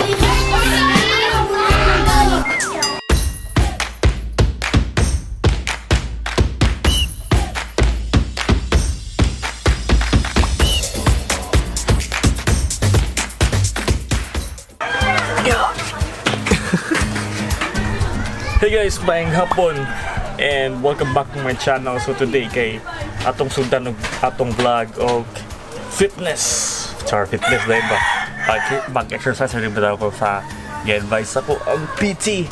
Really hurts ang magmahal ng ganito. Hey guys, maayong hapon and welcome back to my channel. So today kay atong sundan og atong vlog og fitness. Char fitness dahil ba? Mag-exercise rin ba ako sa gi-advise ako ang PT.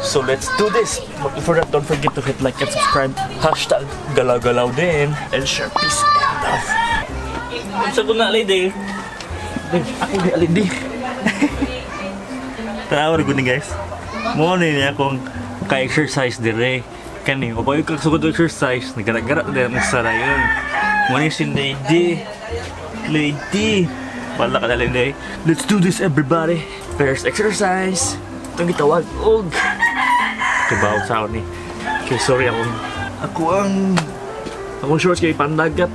So let's do this. But before that, don't forget to hit like and subscribe. #galaw-galaw din and share peace and love. Unsa ko na, lady? Ako di lady. Tanawa rin ko ni guys. Mo ni niya kung ka-exercise dire. Kani, o kag sugod og exercise, nagara-gara dire mo sa rayon. Mo ni si Lady. Lady. Wala ka na lady. Let's do this, everybody. First exercise. Itong gitawag og kibaw sa ni. Okay, sorry akong ako ang akong shorts kay pandagat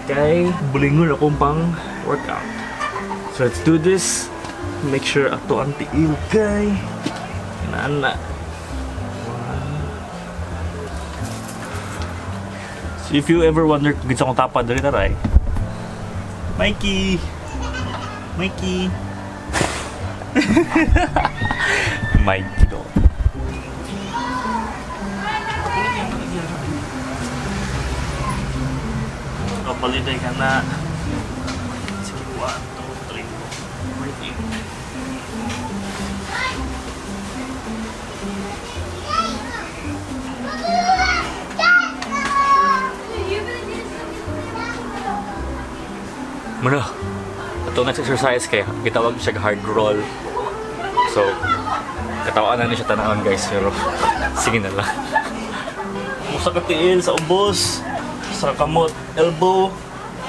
kay bulingon akong pang workout. So let's do this. Make sure ato ang tiil kay inaana. So if you ever wonder kung kinsa kong tapad diri taray. Mikey. Mikey. Mikey do. Kapaliday ka na. Sige, 1, 2, 3, 4. Breathe in. Muna, ito next exercise kay gitawag siya hard roll. So, katawaan na ni siya tanawon guys, pero sige na lang. Usa ka tiil sa ubos, sa kamot, elbow,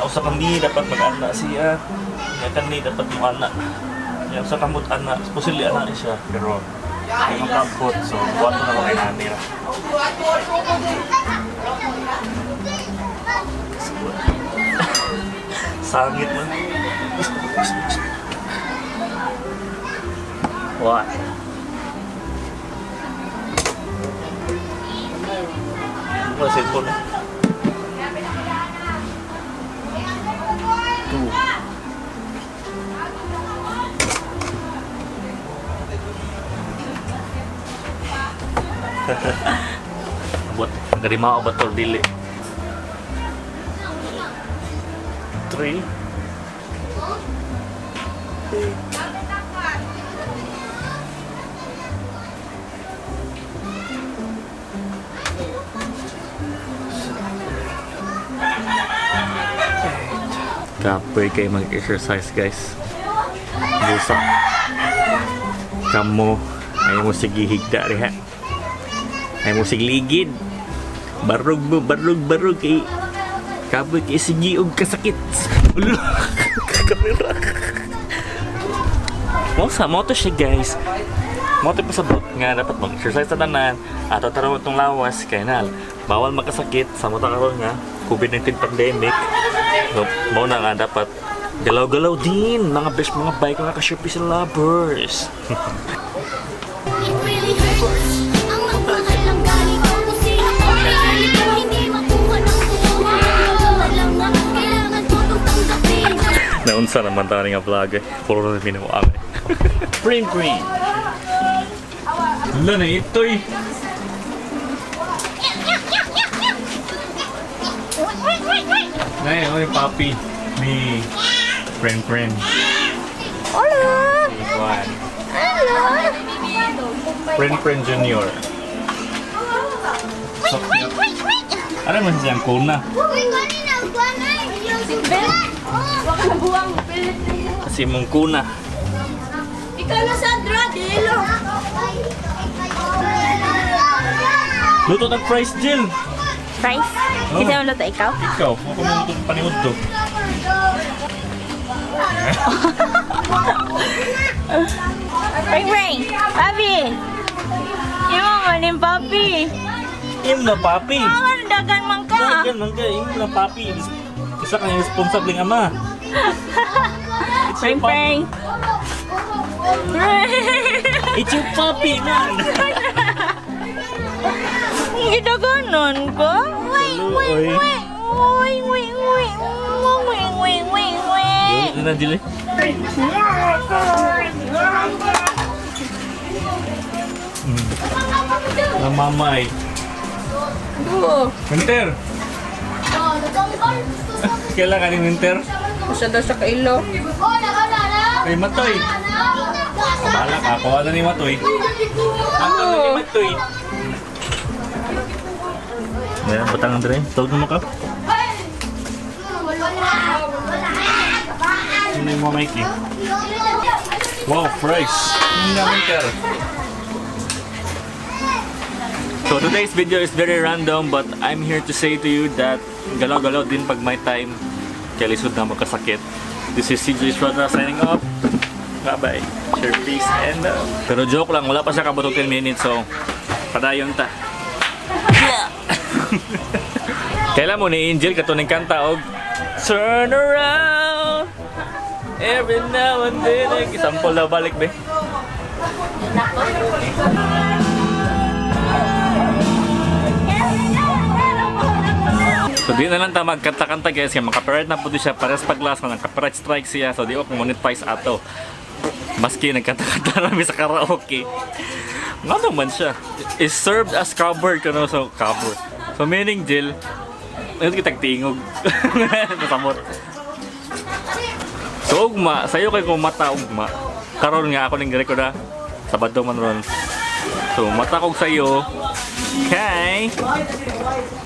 ako sa kani dapat mag-ana siya. Nga kani dapat mo ana. Yang sa kamot ana, supposedly ana ni siya, pero ay makabot, so buhat na lang kay nani ra. Sangit man. What? Wala cellphone eh. Two. Abot. Nagarima ba to dili? Three. Kapoy kayo mag-exercise guys. Busa. Kamo. Ay mo sige higda riha. Ay mo sige ligid. Barog mo, barog, barog kay kapoy kay sige og kasakit. Ulo. Kamera. Mo sa mo to siya guys. Mo to pa sa bot nga dapat mag-exercise sa tanan. Ato taraw itong lawas kay nal. Bawal makasakit sa mo ta karon nga COVID-19 pandemic. So, mo na nga dapat galaw-galaw din mga best mga bike mga ka-shopee sa lovers. It really hurts ang magmahal ng ganito. Kung sino ko ganito, hindi makuha ng buo. Alam na kailangan ko itong tanggapin. Naunsa naman tayo nga vlog eh. Puro na minuang eh. Print print. Wala na ito'y. Nay, oy papi ni Pren Pren. Hola! Juan. Hello! Pren Pren Junior. So cute. Ano man siyang kuna? Uy, kanina, kanina. Kasi mong kuna. Ikaw na Sandra, dilo. Luto ng fries, Jill. Fries? Oo. Kasi ang luto ikaw? Ikaw, ako mo luto ng paniud to. Ring ring! Papi! Imo man yung papi! Im na papi. Awan, dagan man ka! Dagan man ka, im na papi. Isa kang irresponsibleng ama. It's your Ring papi. ring! It's your puppy, man! Gidaganon ka? Wait, wait, Oy. Wait. Wait, wait, wait. Wait, wait, wait, wait. Yun na, Jill. Namamay. Winter! Kailan ka ni Winter? Usa daw sa kailo. Ay, Matoy! Bahala ka, kuha na ni Matoy. Ako na ni Matoy. Ayan, batang Andre. Tawag mo ka. Ano yung mga Mikey? Wow, fresh! Hindi na Winter. So today's video is very random, but I'm here to say to you that galaw-galaw din pag may time. Kaya lisod na magkasakit. This is CJ Estrada signing off. Bye-bye. Share peace and love. Pero joke lang, wala pa siya kabutong 10 minutes, so padayon ta. Kailan mo ni Angel katuning kanta og "Turn Around Every Now and Then". Ay, sample na balik be. So di na lang ta magkanta-kanta, guys, kay maka-copyright na po di siya pares paglas nga nag-copyright strike siya, so di ko monetize ato. Maski nagkanta-kanta rami sa karaoke. Nga naman siya. Is served as cover kano, so cover. So meaning, Jill, ayun kitag tingog. Nasamot. So ugma, sayo kay kung mata ugma. Karon nga ako ning record ha. Sabado man ron. So mata kog sayo. Kay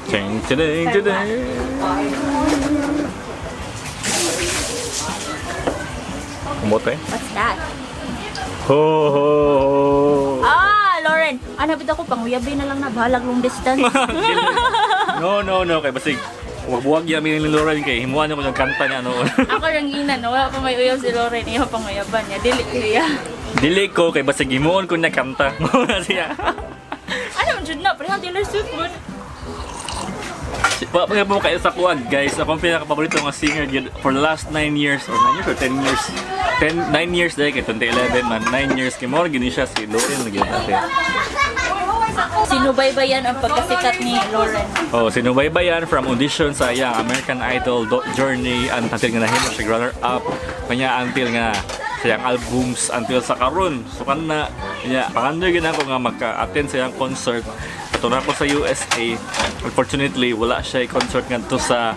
Ching ching ching ching. Kumot eh. What's that? Ho ho ho. Ah, Lauren. Ano bitaw ko panguyabi na lang na bahalag long distance. No, no, no. Kay basig. Wag buwag yamin ni Lauren kay himuan ko ng kanta niya ano. Ako lang ginan, wala pa may uyab si Lauren, iya panguyaban niya. Dili niya. Dili ko kay basig himuon ko niya kanta. Muna siya. Ano man jud na, parehang Taylor Swift man. Wa pa po kayo sa kuan, guys. Ako ang pinaka-paborito nga singer gyud for the last 9 years or 9 years or 10 years. 10 9 years dahil kay 2011 man. 9 years kay more gini siya si Lauren lagi natin. Sinubaybayan ang pagkasikat ni Lauren. Oh, sinubaybayan from audition sa iyang American Idol journey until nga nahimo siya runner up. Kanya until nga sa iyang albums until sa karon. So kanna niya pangandoy gid ako nga maka-attend sa iyang concert. Kato na ako sa USA. Unfortunately, wala siya concert ngadto sa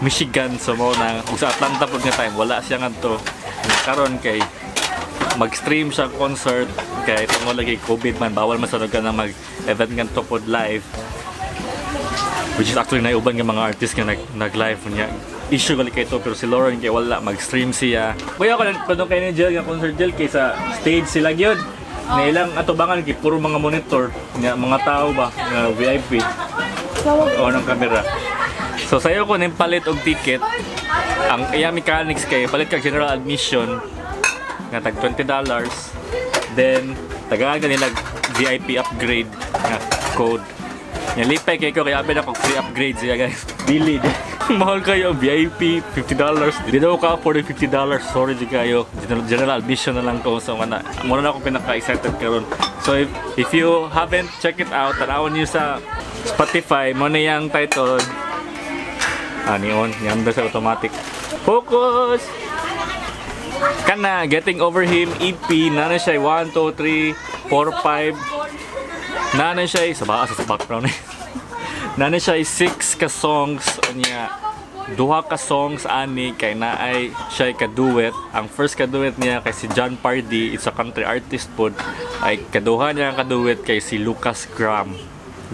Michigan, so mo na ug sa Atlanta pud nga time wala siya ngadto. Karon kay mag-stream siya concert kay tungod lagi COVID man, bawal man sa ka na mag-event ngadto pod live, which is actually naiuban nga mga artist nga nag-live niya issue gali kay to, pero si Lauren kay wala, mag-stream siya. Kuya ko lang kay ni Jill nga concert, Jill, kay sa stage sila gyud na ilang atubangan kay puro mga monitor nga mga tao ba nga VIP o ng kamera. So sayo ko ning palit og ticket ang iya mechanics kay palit kag general admission nga tag $20, then tagaan ka nila VIP upgrade nga code. Nga lipay kay ko kay abi na kog free upgrade siya, guys. Dili mahal kayo VIP $50. Di daw ka afford ang $50. Sorry di kayo. General admission na lang ko. So mana mo na ako pinaka excited karon. So if you haven't check it out, tanawon niyo sa Spotify mo na yang title ani on yan sa automatic focus kana Getting Over Him EP na na siya 1 2 3 4 5 na na siya sa ba sa background eh. Na na siya 6 ka songs niya, duha ka songs ani kay naay siya ka duet. Ang first ka duet niya kay si John Pardy, it's a country artist pod. Ay kaduha niya ang ka-duet kay si Lucas Graham,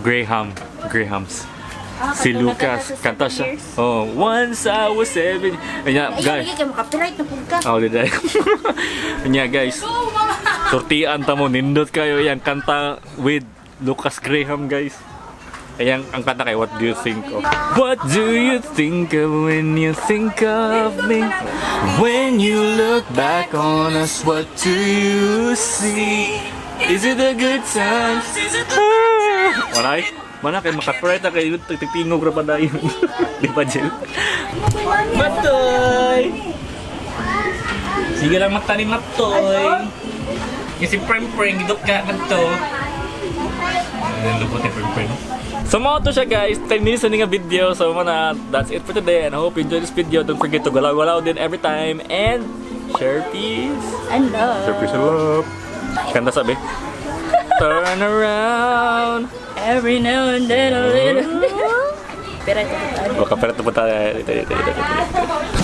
Graham, Grahams. Ah, Si katong Lucas nagkanta sa kanta seven siya years. Oh, "Once I was 7." Anya, Ay, guys. lagi kay maka-copyright na pud ka. Oh, did I? Nya, guys. Sortian ta mo, nindot kayo yang kanta with Lucas Graham, guys. Ayan ang kanta kay "What Do You Think Of". What do you think of when you think of me? When you look back on us, what do you see? Is it a good times? Walay, mana kay maka-copyright na kayo, tingog ra pa dayon. Di ba, Jill? Matoy! Sige lang mata ni Matoy. Yung si Prem Prem, gidok ka to. Lupot ni Prem Prem. So mao to siya, guys, 10 minutes na nga video. So mao na, that's it for today. And I hope you enjoyed this video. Don't forget to galaw-galaw din every time. And share peace. And love. Share peace and love. Kanta sabi. Turn around. Every now and then a little. Pero ito. Baka pero ito punta dito, dito, dito, dito.